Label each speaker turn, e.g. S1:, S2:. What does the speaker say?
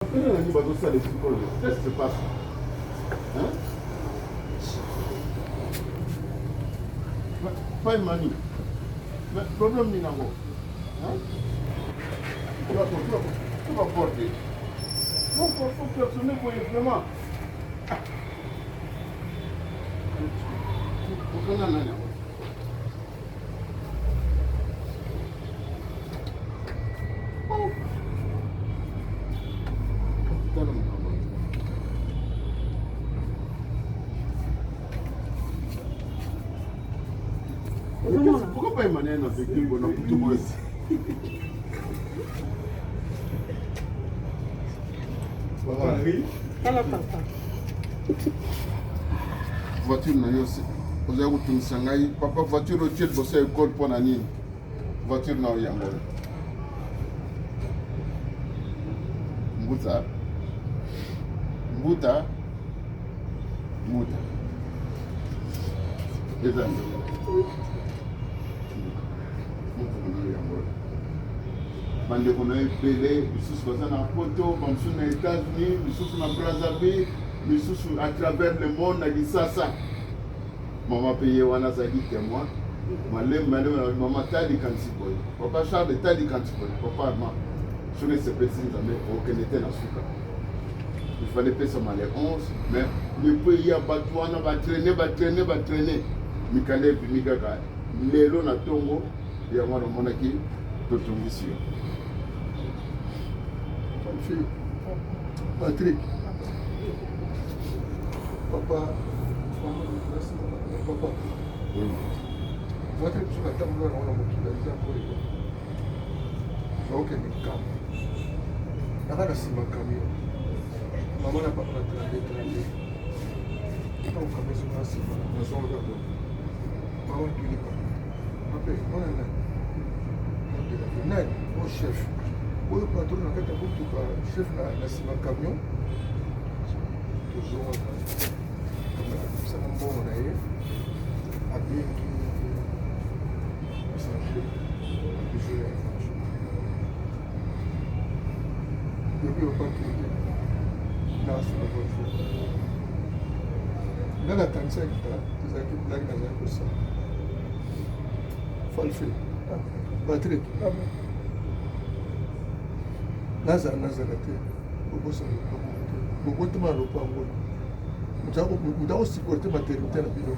S1: Bapene na nini bazosala esika oyo? Qu'est-ce qui se passe? Hein? Pai Mani, mais problème nini yango? Hein? Tu vas tu vas tu vas porter. Bon, faut personne boye vraiment. Ah. Okanga nani yango? Pourquoi pas Emmanuel na véhicule bona kutu boye?
S2: Tala papa.
S1: Voiture na yo ozali kotungisa ngai papa voiture otie liboso ya ekole mpo na nini voiture na yo yango oyo mbuta mbuta mbuta eza bandeko na ebele misusu baza na poto bamosusu na états-unis misusu na brazzaville misusu à travers le monde na kisasa mama mpe ye wana azalaki témoin malemi malemi na mama ta likanisi boye papa charles ta likanisi boye papa armand soki esepelisi nzambe okende te na suka il fallait pesama le 11 mais depuis ya bato wana batraine batraine batraine mikanda ebimi kaka lelo na ntongo yango wana omonaki totungisi yo.
S3: Patrick, papa, papa, voiture biso natambola nango na mokili ya nzambe oyo naokende nkamba naka na nsima camion mama na papa na 32 32 ntango camion ezonga na nsima nazonga kaka mama tuni papa ape mwana nani nani o chef oyo patron na kati ya motuka chef na nsima camion tozongaka apisaka mbongo na ye abengi passager apesi ye voiture depuis papa kende na nsima voiture nga nakanisaki ta ezalaki blage nazalaki kosala falfe Patrick nazala nazala te bobosana lopango te bobotama na lopango moto akosupporte maternité na bino.